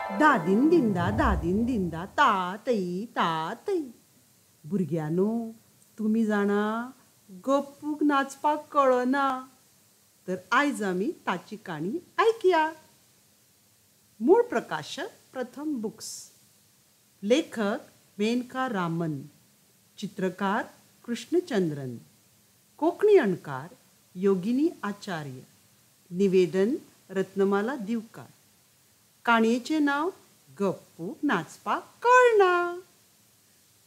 दादीन दिंदा दादीन दिंदा ता तई ता तई. भुरग्यांनो, तुमी जाणा गप्पूक नाचपाक कळना, तर आयज आमी ताची काणी आयकया. मूळ प्रकाशक प्रथम बुक्स, लेखक मेनका रामन, चित्रकार कृष्णचंद्रन, कोंकणी अणकार योगिनी आचार्य, निवेदन रत्नमाला दिवकार. काणयेचें नांव गप्पूक नाचपाक कळना.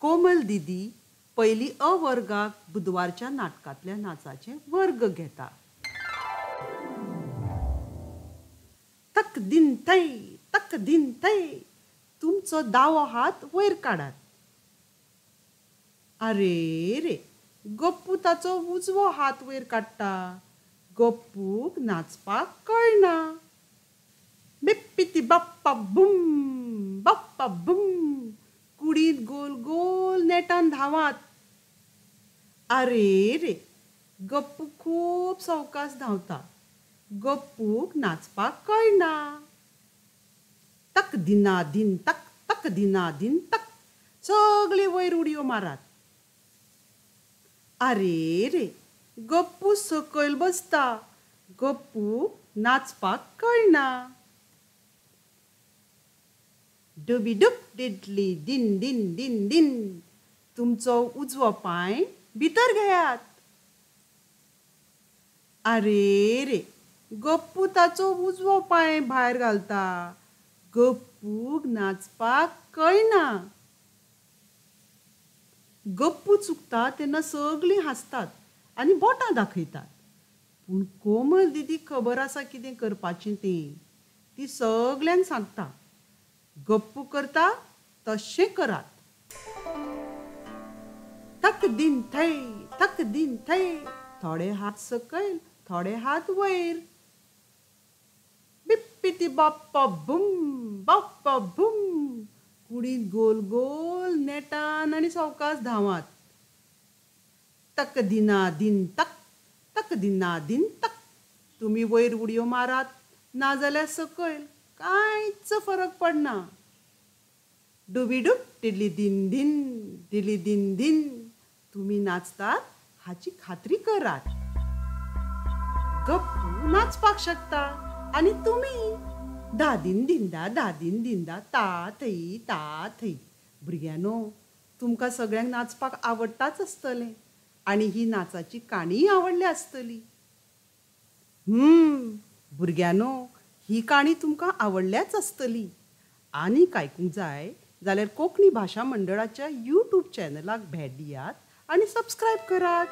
कोमल दिदी पयली अ वर्गाक बुधवारच्या नाटकांतल्या नाचाचे वर्ग घेता. तक दिन थै तक दिन थै, तुमचो दावो हात वयर काडात. अरे रे, गप्पू ताचो उजवो हात वयर काडटा. गप्पूक नाचपाक कळना. बिप्पिती बाप्पा बूम बाप्पा बूम, कुडींत गोल गोल नेटान धांवात. अरे रे, गप्पू खूब सवकास धांवता. गप्पूक नाचपाक कळना. तक दिना दिन तक तक दिना दिन तक, सगळे वयर उडयो मारात. अरे रे, गप्पू सकयल बसता. गप्पूक नाचपाक कळना. डुबी डुब डिडली दिन दिन दिन दिन, तुमचो उजवो पांय भितर घेयात. अरे रे, गप्पू ताचो उजवो पांय भायर घालता. गप्पूक नाचपाक कळना. गप्पू चुकता तेन्ना सगळीं हांसतात आनी बोटां दाखयतात. पूण कोमल दिदी खबर आसा कितें करपाचें तें. ती सगल्यांक सांगता, गप्पू करता तशें करात. तक दिन थै तक दिन थै, थोडे हात सकयल थोडे हात वयर. बिप्पिती बाप्पा बूम बाप्पा बूम, कुडींत गोल गोल नेटान आनी सवकास धांवात. तक दिना दिन तक तक दिना दिन तक, तुमी वयर उडयो मारात नाजाल्यार सकयल, कांयच फरक पडना. डुबी डुब डिडली दिन दिन डिडली दिन दिन, तुमी नाचतात हाची खात्री करात. गप्पू नाचपाक शकता आनी तुमी. दादीन दिंदा दादीन दिंदा ता थई ता थई. भुरग्यांनो, तुमकां सगळ्यांक नाचपाक आवडटाच आसतलें आनी ही नाचाची काणीय आवडल्या आसतली. भुरग्यांनो, ही काणी तुमकां आवडल्याच आसतली. आनीक आयकूंक जाय जाल्यार कोंकणी भाशा मंडळाच्या यूट्यूब चॅनलाक भेट दियात आनी सबस्क्रायब करात.